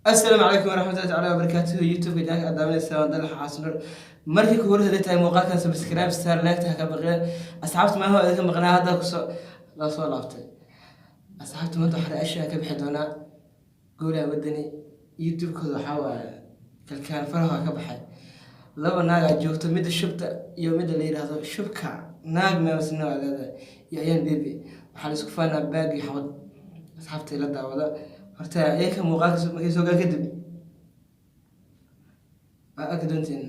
Asalaamu calaykum waraxmatullahi tacaala wabarakaatuhu. YouTube-ka jaanka aad daawanaysa waa Dalaxa Xasanur. Markii kugu horreysay tahay muuqaalkan, subscribe star, like-ta ha ka baqeen. Asxaabta, maaha idinka maqnaa, hadda kusoo la soo laabtay. Asxaabta, maanta waxaa reaction ka bixi doonaa Golaha Wadani. YouTube-kooda waxaa waaye kalkaan faraha ka baxay. Laba naag aa joogto, midda shubta iyo midda la yidhaahdo shubka naag meemasna waa leedahay, iyo Ayaan Baby. Waxaa la isku faanaa baag iyo xabad. Asxaabta, ila daawada horta iyaka muuqaalka markay soo gaa kadib waa arki doontiin.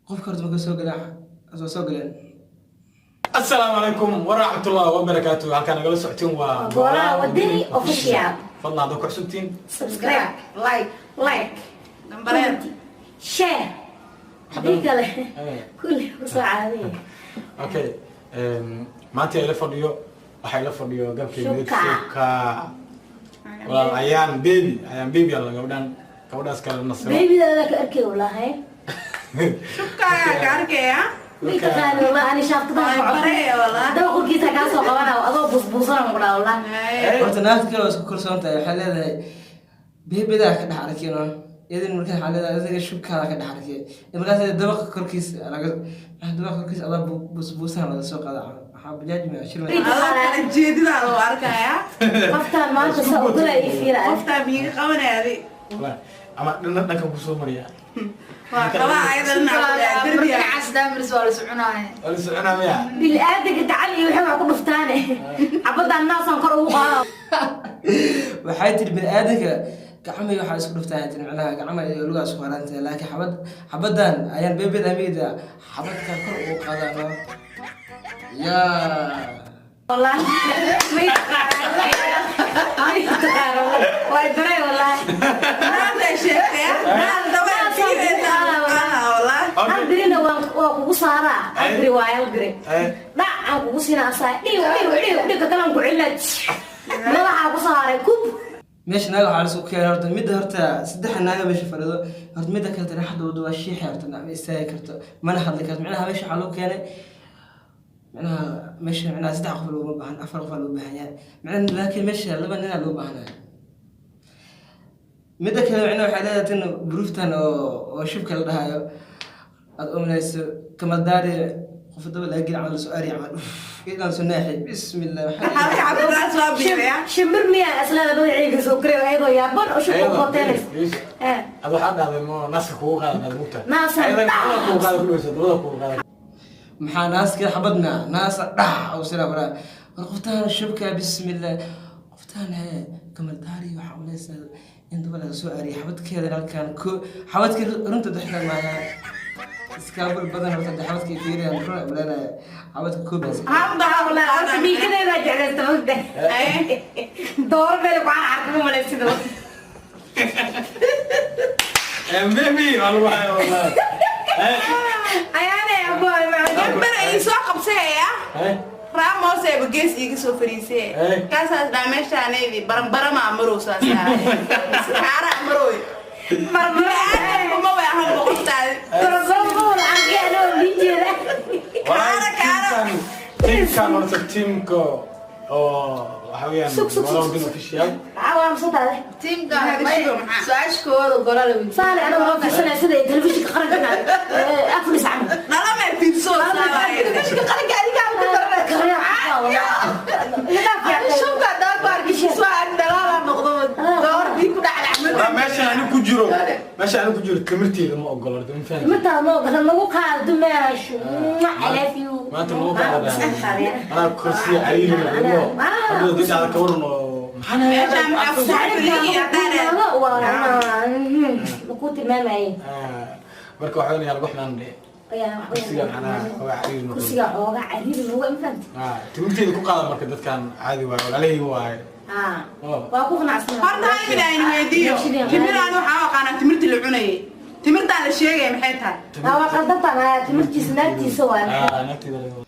Qofka horta markay soo galaa soo galeen. Asalaamu calaykum waraxmatullahi wabarakaatu. Halkaan nagala socotiin waa Golaha Wadani Official. Fadlan haddaad ku cusubtiin, subscribe, like, Gambareel. Comment, share, hadii kale kulli kusoo caadiya. Okay, maanta ila fadhiyo, waxaa ila fadhiyo galkay midab. Shubka. Shubka walaal Ayaan Baby, Ayaan Baby alla gabdhan, gabadhaas kale Nasiro. Babydaada ka arkay walahi. Shubkaagaa ka arkaya. May taqaani wallahi, ani shaaftadan. Ay, baree wallah. Daba korkiisa kaa soo qabana adoo busbuusana ku dhaa wallahi. Horta naagta kale waa isku kalsoon tahay. Waxay leedahay beebedaa ka dhex arkino idin. Markaa waxaa leedahay adiga shubkaada ka dhex arkay. Markaas dabaqa korkiisa laga, dabaqa korkiisa adaa busbuusana laga soo qaada. Waxaa bajaaj ma shir. Adoo kala jeedidaa loo arkayaa. Qoftaan maanta sa ugala ii fiira. Qoftaa miiga qabanaya adi. Wallahi, ama dhanna dhankan kusoo mariya. Waa qabaa ayada dhinaca derbiga. Waa la soconaya. Waa la soconaa miya? Bili-aadanka gacan iyo waxay wax ku dhuftaane, xabadaan naasaan kor ugu qaada. Waxay tiri bini-aadanka gacmay waxaa isku dhuftaan, tiri macnaha gacma iyo lugaa isku harantahay, laakiin xabad xabadan Ayaan beebeda amida xabadka kor ugu qaadano yaa. Wallahi may taqaana, may taqaana, way baray wallahi. Maanta sheegtaya. Maanta daba fiireysaa wallah. Hal birina waa kugu saaraa, hal biri waay, hal biri dhac aan kugu siinaa, asaa dhiw dhiw dhiw dhibka kalan ku celina, madaxaa ku saaray kub. Meesha naaga waxaa laisku keenay horta midda, horta saddex naaga meesha fadhido. Horta midda kale raaxada wado waa shiixi, horta ma istaagi karto mana hadli karto. Macnaha meesha waxaa lagu keenay, macnaha meesha, macnaha saddex qof looguma baahan, afar qof aa loo baahan yahay macnaha, laakiin meesha laba ninaa loo baahanaya. Midda kale macnaha waxay leedahay tan buruuftan oo shubka la dhahayo aad umlayso kamaldaari qof daba laga geli camal lasoo aari camal inaan soo naaxi, bismillah, waxaa Halka cabdiraas waa biiraya. Shimbir miyaa islaada magaciiga soo koray ayadoo yaaban oo shubka ku hoteelays? Ad waxaa dhahday mo naaska kugu qaadan aad mugta. Naasa. Ayadana dabada kugu qaada ku dhaweysa, dabada kugu qaada. Maxaa naaska xabad maa naasa dhax oo sira baraa. War qoftaan shubka, bismillah, qoftaan hee kamaldaari waxaa ulaysaa in daba laga soo aariyay xabadkeeda halkan ko xabadka runta dhexda maaya iskaabul badan. Horta hadda xabadka fiiriyaan run umaleynaya xabadka koobaas. Hamda. Horta miikadeedaa jeclaysta mogta, dooro meel ku carcarka ma malaysida. Baby waa lagu haya wallahi. Ayaane abo. Gambar ay soo qabsaya. Ramos eeba gees iiga soo fariisay. Kaasaas dhaa meeshaanaydi baranbarama marow saas kaara marooy. Bini'aadamku ma way ahan boqortaadi. Kaara, kaara. Tiimkan horta, tiimka oo waxa weeyaan Sug, sug, sug, Golaha sug. Wadani Official. Tiimka su-aasha koowaad golaa la weydiiyey. Saale anaga noo fiirsanaya sida telefishinka qaranka afris camal. Dhalame fiirso saawaaye. Telefishinka qaranka adigaa ugu daran. Shubka hadaa ku arkiso aan dhalaalaa noqdo door bii ku dhacdhacmad. Waa meesha ani ku jiro, meesha ani ku jiro timirteeda ma ogolo horta, ma fahanti? Timirtaada ma ogola lagu qaado dumaashu. I love you. Maanta lagu qaada anaa kursiga cariiri noqdo hadda didacda ka waran oo maxaa. Meeshaan maxaa ku soo fadhiya haddaan Ku tilmaamayay. Marka waxaa weyn lagu xumaan dhe kursiga macnaha xoogaa cariiri noqdo. Kursiga xoogaa cariiri noqdo, ma fahanti? Ah, timirteeda ku qaada. Marka dadkan caadi waaye, walaalahii waaye. Waa ku qanacsan. Horta hal mid aan weydiiyo. Timiraan waxaa u aqaanaa timirta la cunayay. Timirtaan la sheegaya maxay tahay? Waa qaldantan, timirtiisa naagtiisa waa. Ah, naagteeda laga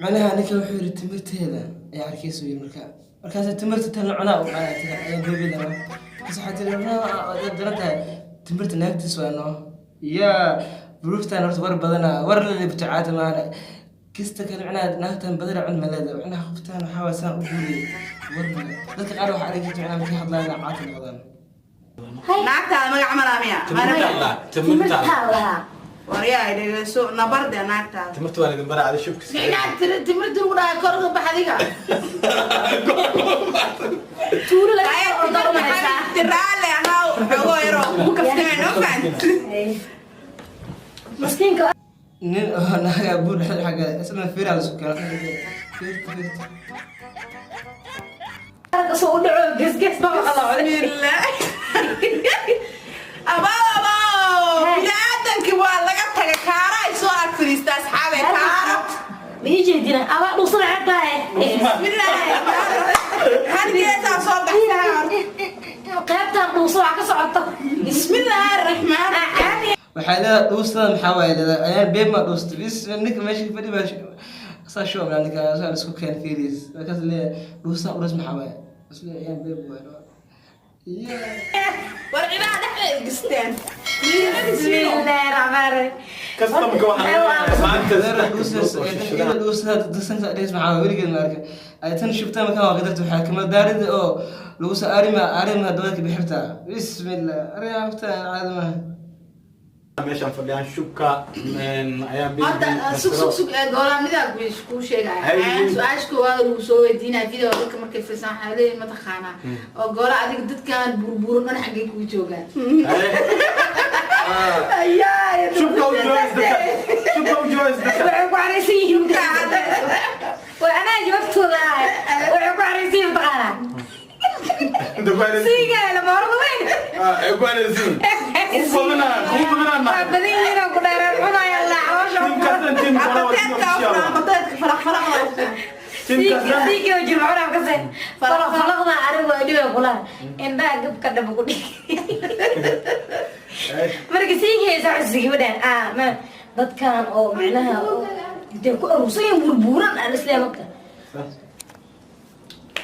Macnaha ninka wuxuu yidhi timirteeda ayaa arkaysa yiri, marka markaas timirta tan la cunaa u qaada tiri ayaa beebida markaas waxaa tiri waad daran tahay, timirta naagtiis waa noo yaa buruuftan. Horta war badana war la libto caadi maana. Kista kale macnaha naagtan badana cun maleeda macnaha qoftaan waxaa waay saan u guuriyay warka. Dadka qaar waxaa arki jirta macnaha markay hadlayaan caati noqdaan. Naagtaada magac malaa miya? Timirta la, timirta. Timirtaa lahaa. Waryaa, dhegeyso, nabarde naagtaada. Timirta waa idin baraa, shubka. Micnaha timirta lagu dhahay kor uga bax adiga. Tuulo laga soo ordaa u mahaysaa. Tiraale ahaw, xogoo yaroo ku kaftamay noo fahant. Miskiinka. Nin oo naaga buur dhexda xagga isna fiiraa la isku keeno. Fiirta, fiirta. Aragga soo u dhaco, gesges baa qalacday. Bismillah. Abaa, abaa, biniaadamki waa laga taga, kaara ay soo ag fadhiista, asxaabe, kaara. Ma ii jeedina abaa dhuusada ceebtahay. Bismillah, halgeesaa soo baxsaa. Qaybtan dhuusa wax ka socoto. Bismillaahi raxmaan. Waxay leedahay dhuustada maxaa waaye, leedahay ayaan beeb ma dhuusta bis. Ninka meesha fadhi baa saa show ninka saa isku keen fiiris, markaas leeyahay dhuusta udhus maxaa waaye, bas leeyahay ayaan beeb waaye. Yeah. War cidaha dhexda gisteen. Bismillaahi raxmaani raxiim. Kastamka waxaa maanta Iyada dhuustada dusanka dhees maxaa waaye, weligeed ma arkin. Ay tan shubta markaan waa qadarta, waxaa kama daarida oo lagu soo arrima arrima dabadka bixirta. Bismillah, arrima caadi maaha. Meeshaan fadhiyaan shubka ayaan. Hadda sug, sug, sug, ee goolaa midaa kuu sheegaya. Su-aasha koowaad oo lagu soo weydiinaya video dadka markay fiirsan waxaa leeyihin, mataqaanaa oo goola adiga dadkan burburan dhan xaggay kugu joogaan? Shubka u jawaabis dadka, shubka u jawaabis dadka. Waxay ku xaraysan yihiin, way anaa jawaabtooda ahay, waxay ku xaraysan yihiin, mataqaanaa? Inta ku halaysin. Siigaa lama horba weyn. Ah, ay ku halaysin. Ku badanaa, ku badanaa. Waa badan yihiin oo ku dheereen cunaya la caloosha. Teamkaasna team kale waa team Bateedka official. afraa, bateedka falaq falaqda. Teamkaasna Siikii oo jimcuna kase falaq falaqda anigu waa dhiba kula indhaha gabka dhaba ku dhig. Marka siikii haysa xusi gabadhan ah ma dadkan oo macnaha oo intay ku aruursan yihiin burburan aan isleeyahay. Marka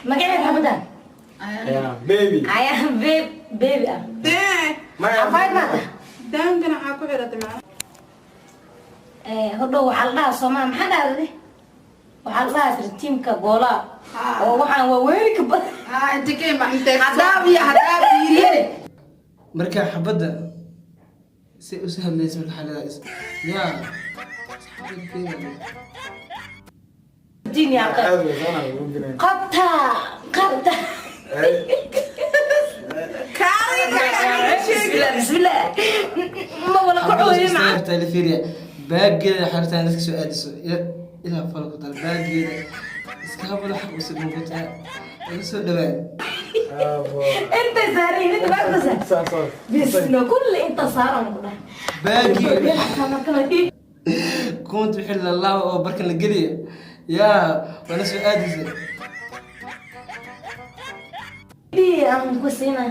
magaceeda xabaddan? Yeah, baby. Ayaa babe, baby ah. Dee. Maya. Afayd maata. Daangana waxaa ku xiratay macna. Hodhow waxaa la dhahaa soomaa, maxaa dhahday, waxaa la dhahaa tiri tiimka goolaa oo waxaan waa weeri ka badan. Inta ka ima haddaa iyo haddaa fiiriye. Marka xabadda si u soo hadlaysa, marka waxaa leedahay yaa saxaabada fiiriya. Diin yaa qab. Aad way soona ugu jireen. Qabta, qabta. Bismillah, bismillah, ma wala ku cooyo maca. Xabadda la fiiriya, baageeda xirtaan dadka soo aadiso ilaa falku dal baageeda iska habada xaq u sidin ku tahay iga soo dhawaan. Inta saarin, inta baagta saar bisna kulli inta saaran ku dhahay. Baagii kunta wixii la laabo oo barkan la geliya yaa wana soo aadisa. Aan ku siina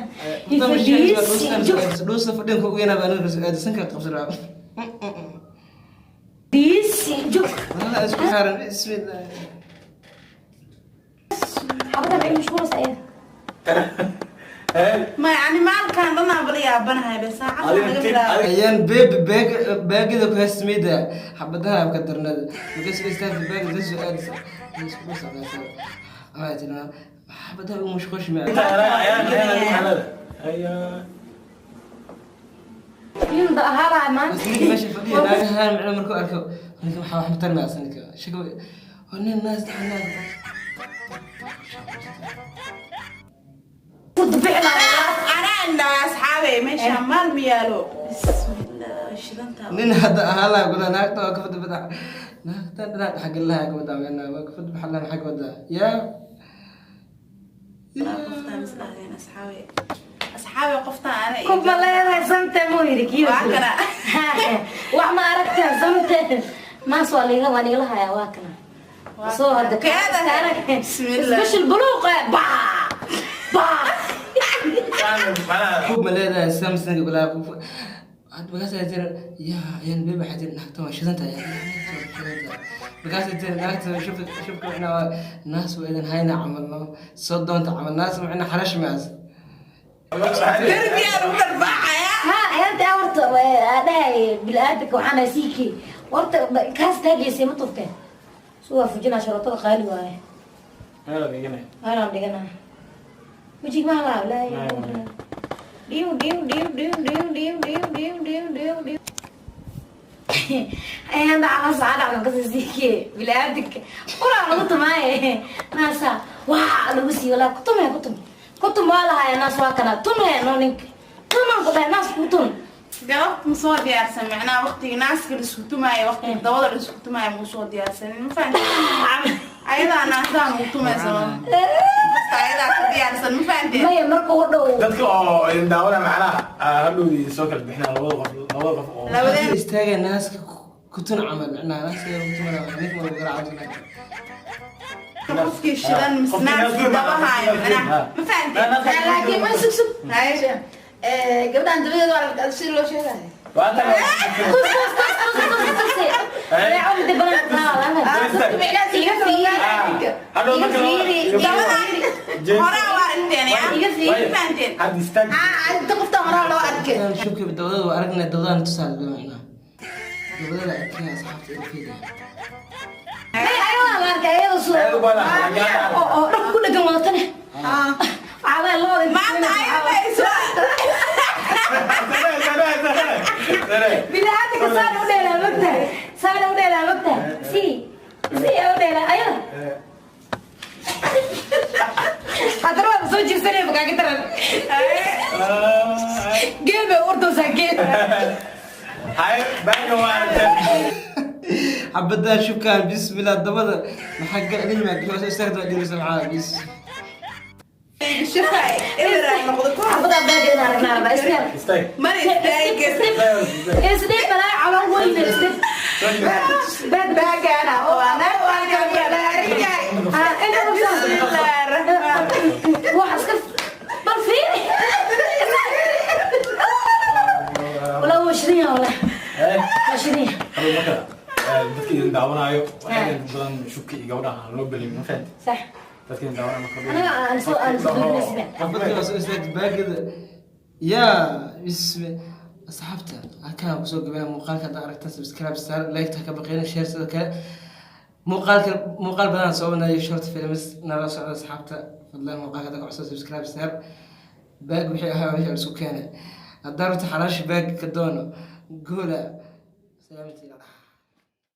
ifadhiisi. Dhuusa fadhinka ugu yanaa baa aniga soo aadisan ka qabsanaa. Diisi jug. Walahi isku xaaran, bismillah. Xabada maxay mashquulaysaa iyada? Ma yani maalkan dhanaa bala yaabanahay be saacad Adiga laga tip- bilaabo. Ayaan beeb baag baagida ku haysmida xabadaha ka darnada markaas istaagta baagida soo aadisa isku socdaa ama tina xabadaha ugu mashquush ma. Ayaan ayaan ayaan. Inda ahaa maanta. Bas ninka meesha fadhiya naagahan macna markuu arko ninka waxaa wax matarmaya ninka shako waa nin naas dhaxnaa. Anaa indhaa, asxaabe, meesha maal ma yaalo, bismillah, shidanta. Nin hadda ahaa laha kula naagta waa kafada badax naagta dhinac xagga laha ka wadaa waa kafada baxan laha xagga wadaa yaa. Qoftaan is dhahdeen, asxaabe, asxaabe, qoftaan ana. Kuma leedahay samte muu yidhi kiyo. Waa kana. Wax ma aragteen samte maas waa liiga, waa nigala hayaa, waa kana soo hadda. Keeda. Bismillah. Special buluuq ba ba. Kub ma leedahay Samsung walaa had markaas ay tiri yaa ayaan beeb, waxay tiri naagta waa shidan tahay, markaas ay tiri naagta shubka shubka macnaa waa naas waa idan hayna camal no soo doonta camal naas macnaa xarash maas. Derbiyaa lagu dharbaaxaya. Ha, ayaanta horta dhahay bilaadanka waxaan siiki horta kaas taageysay ma tufteen. Su waa fujinaa, sharootada qaali waaye. Meel dhigane. Meelaan dhiganaa. Wejig ma halaa, laa ilaaha illa. Dhiw dhiw dhiw dhiw dhiw dhiw dhiw dhiw dhiw dhiw dhiw. Ayaan dhaca saca dhacdan kasii siikiye bilaadanka uraa lagu tumaaye, naasa waa lagu siiyo walaa kutume kutum kutum waa lahaaya. Naas waa kana tunhe no, ninka tumaan ku dhahay, naas ku tun. Galabta ma soo diyaarsan, macnaha waqtiga naaska la isku tumaayo, waqtiga dabada la isku tumaayo ma soo diyaarsanin, ma fahanteen? Ayadaa naasaha ma tumaysano, dadka ayadaa ka diyaarsan, ma fahanteen? Maya, marka u dhow. Dadka oo idin daawanaya, macnaha hadhowdii soo kala bixinaa labada qof oo Labadeen. Istaaga naaska kutun camal, macnaha naaska kutumana ninka ma lagu garaaco. Qofkii shidan mise naaska dabahaayo, macnaha, ma fahanteen? Laakiin ma sug sug. Haye. Gabdhahan dabadeeda waa la si loo sheegayo. Waa tahay. Tus tus tus tus tus tus. Dabeecad badan iga fiiri. Hadhow Iga marka fiiri. Dabadan horaa waa aragteen ya. Iga fiiri. Ma fahanteen? Hadda istaag. Inta qoftan horaa loo arkay. Shubka dabadada waa aragnay, dabadaan tusaale, macnaha dabadada arkeen asxaabta ila fiiriya. Ay, ayadaa la arkay, ayada soo Ayadu baa la arkay. oo dhab ku dhagan wadatane waxaa looda. Maanta ayada isoo Bini'aadamka saan u dheelaa mogtahay, saan u dheelaa mogtahay, si si u dheelaa ayada. Haddana waa soo jiibsanaya, makaaga daran geel bay urdaysaa geel. Hay, baaga waa aragteen. Xabadaa shubkaan, bismillah, dabada maxaa gal maa soo istaagta waa dhiraysa maxaa bis. Shafay eber noqdo ku. Xabadaa baageeda aragnaa rabaa istaag. Istaag. Mar istaagay. Isdhib balaa calool weyn, isdhib baag. Baagana oo anaga waa Ah, inta Bismillah. Wax iska bal fiiri. Walaa waa shidan yahay, walaa waa shidan yahay. Hadhow marka dadka idin daawanaayo waxay dad badan shubka iyo gabdhaha aan loo belin, ma fahanti? Sax. Dadka idin daawanaayo marka Anaga aan soo duurinaysa. Xabadka waa soo istaagta baagada yaa bismi. Asxaabta, halkaan kusoo gabaya muuqaalka. Haddaa aragtaan, subscribe saar, like ta ka baqeyna, share sidoo kale. Muuqaalka muuqaal badan soo wadnayo, short films nala socda. Asxaabta, fadlan muuqaalka hadda ku cusub subscribe saar. Baag wixii ahaa wixii isku keenay, haddaa rabta xalaasha baag ka doono goola. Salaamati.